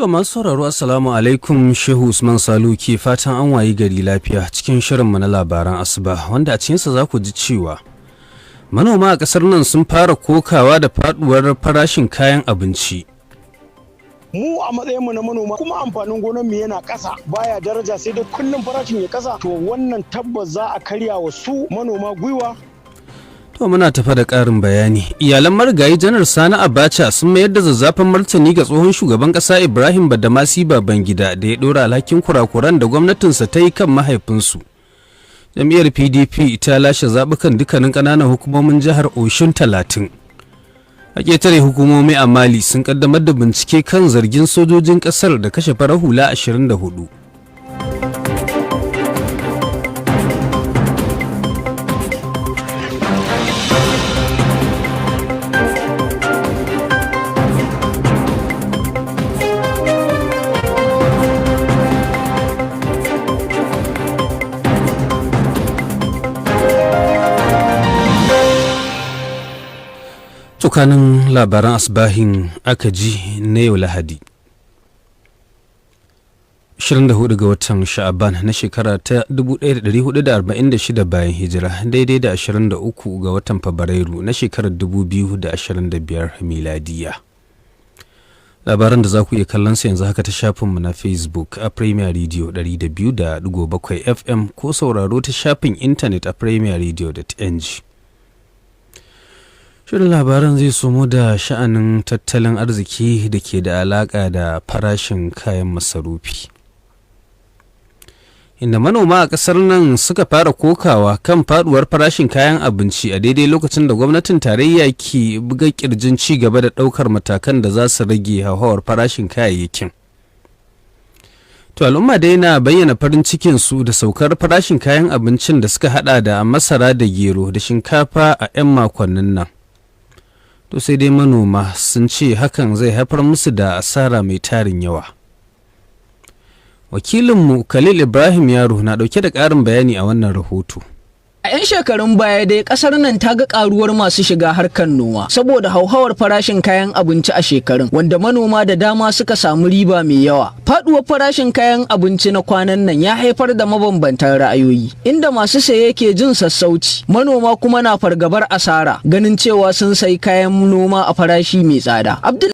To, masu sauraro, assalamu alaikum. Shehu Usman Salu ke fatan an wayi gari lafiya cikin shirinmu na labaran asuba, wanda a cikinsa za ku ji cewa manoma a ƙasar nan sun fara kokawa da faduwar farashin kayan abinci. Mu a matsayin mu na manoma kuma, amfanin gonar mu yana ƙasa, baya daraja, sai dai kullum farashin ya ƙasa. To, wannan tabbas za a karya wa su manoma gwiwa. To, muna tafa da ƙarin bayani. Iyalan marigayi Janar Sani Abacha sun mayar da zazzafan martani ga tsohon shugaban ƙasa Ibrahim Badamasi Babangida da ya ɗora alhakin kurakuran da gwamnatinsa ta yi kan mahaifinsu. Jam'iyyar PDP ta lashe zaɓukan dukkanin ƙananan hukumomin jihar Oshun 30. A ƙetare, hukumomi a Mali sun ƙaddamar da bincike kan zargin sojojin ƙasar da kashe farar hula 24. Tsakanin labaran asbahin aka ji na yau Lahadi 24 ga watan Sha'aban na shekara ta 1446 bayan hijira, daidai da 23 ga watan Fabrairu na shekarar 2025 miladiya. Labaran da za ku iya kallon su yanzu haka ta shafinmu na Facebook a Premier Radio 200.7 FM, ko sauraro ta shafin intanet a premierradio.ng. Shirin labaran zai somo da sha'anin tattalin arziki da ke da alaƙa da farashin kayan masarufi, inda manoma a ƙasar nan suka fara kokawa kan faduwar farashin kayan abinci a daidai lokacin da gwamnatin tarayya ke buga kirjin ci gaba da ɗaukar matakan da za su rage hauhawar farashin kayayyakin. To, al'umma dai na bayyana farin cikin su da saukar farashin kayan abincin da suka hada da masara da gero da shinkafa a 'yan makonnin nan. To, sai dai manoma sun ce hakan zai haifar musu da asara mai tarin yawa. Wakilinmu Khalil Ibrahim Yaro na dauke da ƙarin bayani a wannan rahoto. A 'yan shekarun baya dai, kasar nan ta ga karuwar masu shiga harkar noma saboda hauhawar farashin kayan abinci a shekarun, wanda manoma da dama suka samu riba mai yawa. Faduwar farashin kayan abinci na kwanan nan ya haifar da mabambantan ra'ayoyi, inda masu saye ke jin sassauci, manoma kuma na fargabar asara ganin cewa sun sayi kayan noma a farashi mai tsada. Abdul